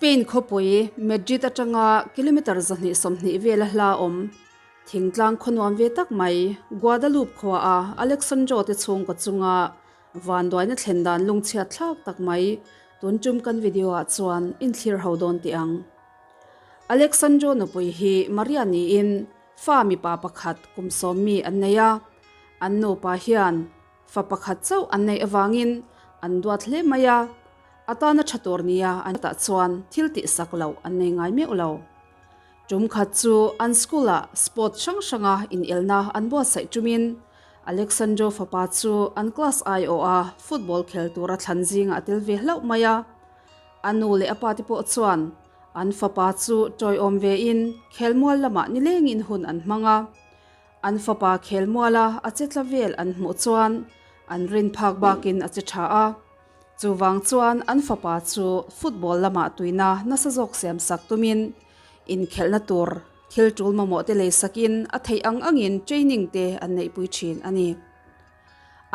Spain khawpui Madrid atanga kilometre 220 vela hla awm thingtlang khawnuam ve tak mai Guadalupe khua a Alexandro te chhungkaw chunga vanduaina thlen dan lungchhiat thlak tak mai tun tum kan video ah chuan inthlir ho dawn teh ang. Alexandro nupui hi Maria niin fa mipa pakhat kum sawm mi an nei a, an nupa hian Fa pakhat chauh an neih avangin an duat hle mai a, a tana tha tur nia an tah chuan thil tihsak loh an nei ngai meuh lo. Tum khat chu an school-ah sport hrang hranga inelna an buatsaih tumin Alexandro fapa chu an class aiawha football khel tura thlan zingah a tel ve hlauh mai a. A nu leh a pate pawh chuan an fapa chu tawiawm vein khelmual lamah nilengin hun an hmang a. An fapa khelmuala a che tla vel an hmuh chuan an rin phak bakin a che tha a. Chuvang chuan an fapa chu football lamah tuina nasa zawk siam sak tumin inkhelhna tur thil tul mamawh te lei sakin a theih ang angin training te an neihpui thin a ni.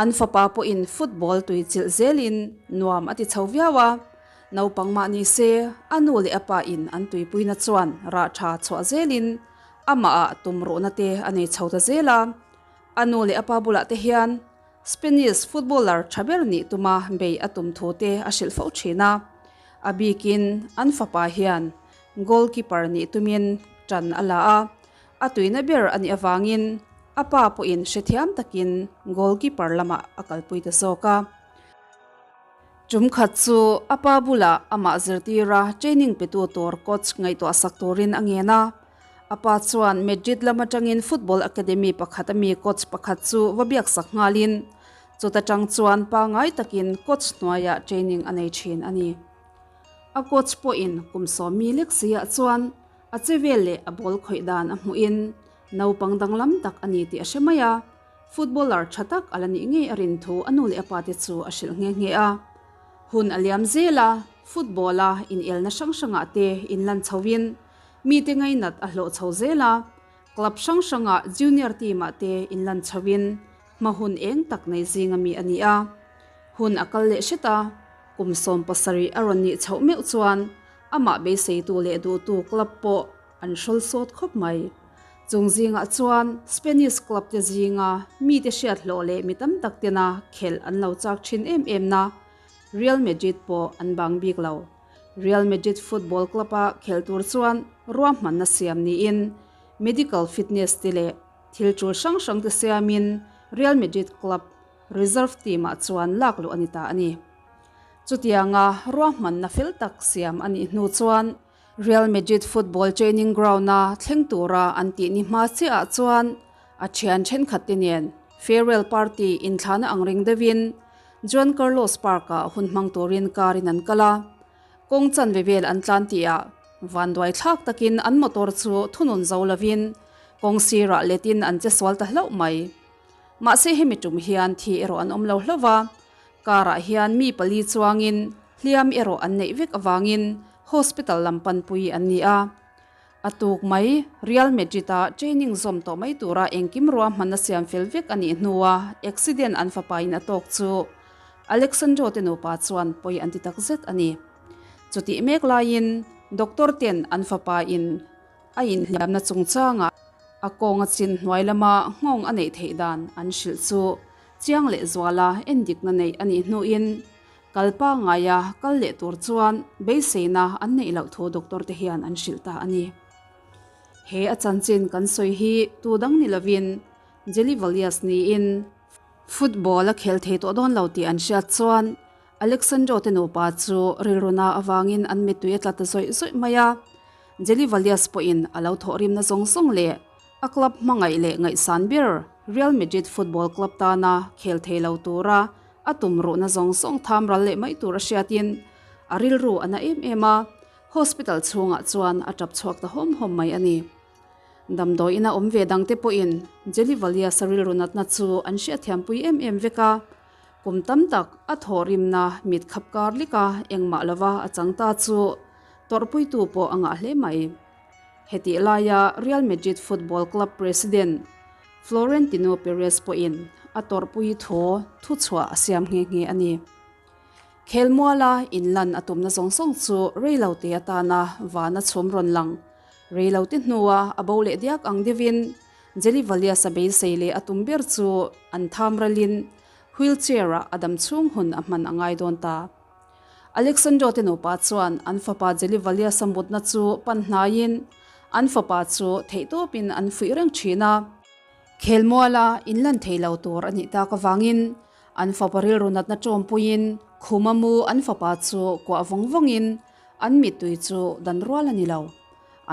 An fapa pawhin football tui chilh zelin nuam a ti chho viau a, naupang mah ni se a nu leh a pa in an tuipuina chuan rah tha chhuah zelin amah ah tumruhna te a nei chho ta zel a. A nu leh a pa bulah te hian Spanish footballer tha ber nih tuma bei a tum thu te a hrilh fo thin a. A bikin an fapa hian goalkeeper nih tumin tan a la a, A tuina ber a nih avangin a pa pawhin hrethiam takin goalkeeper lamah a kalpui ta zawk a. Tum khat chu a pa bulah amah zirtira training petu tur coach ngaihtuah sak turin a ngen a. A pa chuan Madrid lam atangin football academy pakhat ami coach pakhat chu va biak sak nghalin chuta tang chuan pangai takin coach hnuaiah training a nei thin a ni. A coach pawhin kum sawmi lek siah chuan A che vel leh a ball khawih dan a hmuhin naupang danglam tak a ni tih a hre mai a, footballer tha tak a la nih ngei a rin thu a nu leh a pate chu a hrilh nghe nghe a. Hun a liam zel a, football-a inelna hrang hrangah te inlan chhoin mite ngainat a hlawh chho zel a, club hrang hrangah junior team-ah te inlan chhoin hma hun eng tak nei zinga mi a ni a. Hun a kal leh hret a, kum 70 a rawn nih chhoh meuh chuan Amah beiseitu leh duhtu club pawh an hrawl sawt khawp mai. Chung zingah chuan Spanish club te zinga mite hriat hlawh leh mi tam tak tena khelh an lo chak thin em em na Real Madrid pawh an bang bik lo. Real Madrid football club-a khelh tur chuan ruahmanna siam niin medical fitness te leh thil tul hrang hrang te siamin Real Madrid club reserve team-ah chuan lak luh a ni ta a ni. Chutianga ruahmanna fel tak siam a nih hnu chuan Real Madrid football training ground-a thleng tura an tih ni hma chiahah chuan a thian thenkhat te nen farewell party inthlahna ang ring deuhin Juan Carlos Park-ah hun hmang turin car in an kal a. Kawng chanve vel an tlan tihah vanduai thlak takin an motor chu thunun zo lovin kawng sirah letin an che sual ta hlauh mai. Mahse hemi tum hian thi erawh an awm lo hlauh va, Car-ah hian mi pali chuangin hliam erawh an neih vek avangin hospital lam panpui an ni a. A tuk mai, Real Madrid-a training zawm tawh mai tura engkim ruahmanna siam fel vek a nih hnua accident an fapain a tawk chu Alexandro te nupa chuan pawi an ti takzet a ni. Chutih mek laiin doctor ten an fapain a inhliamna chungchangah a kawnga chin hnuai lama nghawng a neih theih dan an hrilh chu Chiang leh zuala endikna neih a nih hnuin kal pangaia kal leh tur chuan beiseina an neih loh thu doctor te hian an hrilh ta a ni. He a chanchin kan sawi hi tu dang ni lovin Jelly Valias niin football a khel thei tawh dawn lo tih an hriat chuan Alexandro te nupa chu rilruna avangin an mittui a tla ta zawih zawih mai a. Jelly Valias pawhin a lo thawhrimna zawng zawng leh A club hmangaih leh ngaihsan ber Real Madrid football club tana khel thei lo tura a tum ruhna zawng zawng tham ral leh mai tur a hriatin a rilru a na em em a, hospital chhungah chuan a tap chhuak ta hawm hawm mai a ni. Damdawi ina awm ve dangte pawhin Jelly Valias-a rilru natna chu an hriatthiampui em em vek a, kum tam tak a thawhrimna mit khap kar lika engmah lova a chang ta chu tawrhpuitu pawh a ngah hle mai. Hetih laia Real Madrid football club president Florentino Perez pawhin a tawrhpui thu thuchhuah a siam nghe nghe a ni. Khelmuala inlan a tumna zawng zawng chu reilote atana vana chhum rawn lang. Reilote hnua a bo leh diak ang deuhin Jelivalias a beisei leh a tum ber chu an tham ralin wheelchair-ah a dam chhung hun a hman a ngai dawn ta. Alexandro te nupa chuan an fapa Jelivalias-a mutna chu pan hnaiin an fapa chu theihtawpin an fuih reng thin a. Khelmuala inlan thei lo tur a nih tak avangin an fapa rilru natna tawmpuiin khuma mu an fapa chu kuah vawng vawngin an mittui chu dan rual a ni lo.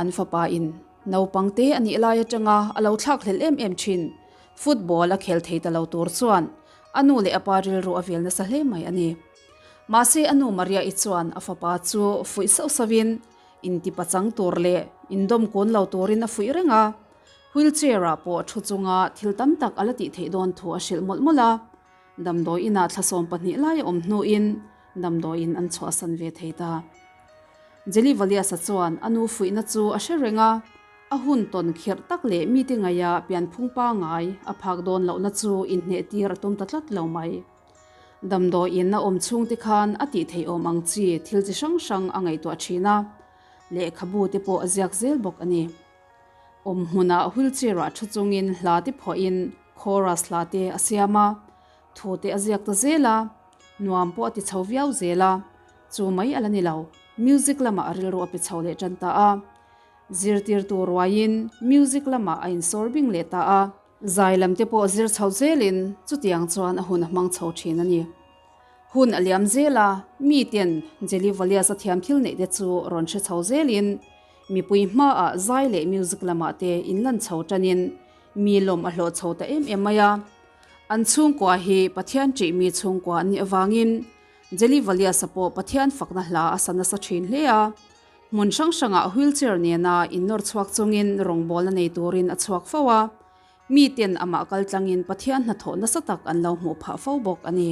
An fapa in naupang te a nih lai atanga a lo thlak hlel em em thin. Football a khel thei ta lo tur chuan a nu leh a pa rilru a vel nasa hle mai a ni. Mahse a nu Maria-i chuan a fapa chu fuih sauh sauhin intipachang tur leh indawm kun lo turin a fuih reng a. Wheelchair ah pawh thu chunga thil tam tak a la tih theih dawn thu a hrilh mawlh mawlh a, damdawi inah thla 12 lai a awm hnuin damdawiin an chhuahsan ve thei ta. Jelivaliasa chuan a nu fuihna chu a hre reng a, a hun tawn khirh tak leh mite ngaia pianphung pangai a phak dawn lohna chu inhneh tir a tum ta tlat lo mai. Damdawiin a awm chhungte khan a tih theih awm ang chi thil chi hrang hrang a ngaihtuah thin a, lehkhabu te pawh a ziak zel bawk a ni. Awm hmunah wheelchair ah thu chungin hla te phuahin chorus hla te a siam a, thu te a ziak ta zel a, nuam pawh a ti chho viau zel a, chu mai a la ni lo, music lamah a rilru a pe chho leh tan ta a, zirtirtu ruaiin music lamah a insawr bing leh ta a, zai lam te pawh zir chho zelin chutiang chuan a hun a hmang chho thin a ni. Hun a liam zel a, miten Jelly Valias a thiam thil neih te chu rawn hre chho zelin Mipui hmaah zai leh music lamah te inlan chho tanin mi lawm a hlawh chho ta em em mai a. An chhungkua hi Pathian ṭih mi chhungkua an nih avangin Jelly Valiasa pawh Pathian fakna hla a sa nasa ṭhin hle a. Hmun hrang hrangah wheelchair nena innawr chhuak chungin rawngbawlna nei turin a chhuak fo a. Miten amah kaltlangin Pathian hnathawh nasa tak an lo hmuh phah fo bawk a ni.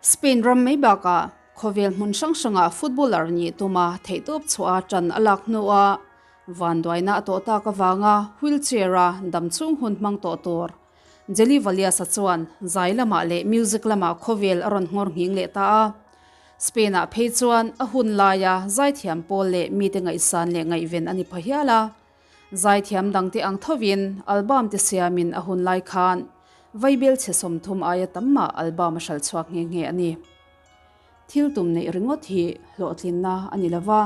Spain ram mai bakah khawvel hmun hrang hrangah footballer nih tuma theihtawp chhuah a ṭan a lak hnuah vanduaina a tawh tak avanga wheelchair-a damchhung hun hmang tawh tur Jelly Valias-a chuan zai lamah leh music lamah khawvel a rawn nghawr nghing leh ta a. Spain-ah phei chuan a hun laia zaithiam pawl leh mite ngaihsan leh ngaihven a ni pha hial a. Zaithiam dangte ang thovin album te siamin a hun lai khan Vaibel chhe 30 aia tam mah album a hral chhuak nghe nghe a ni. Thil tum neih ringawt hi hlawhtlinna a ni lova,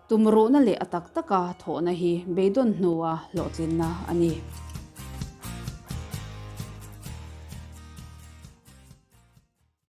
tumruhna leh a tak taka thawhna hi beidawn hnua hlawhtlinna a ni.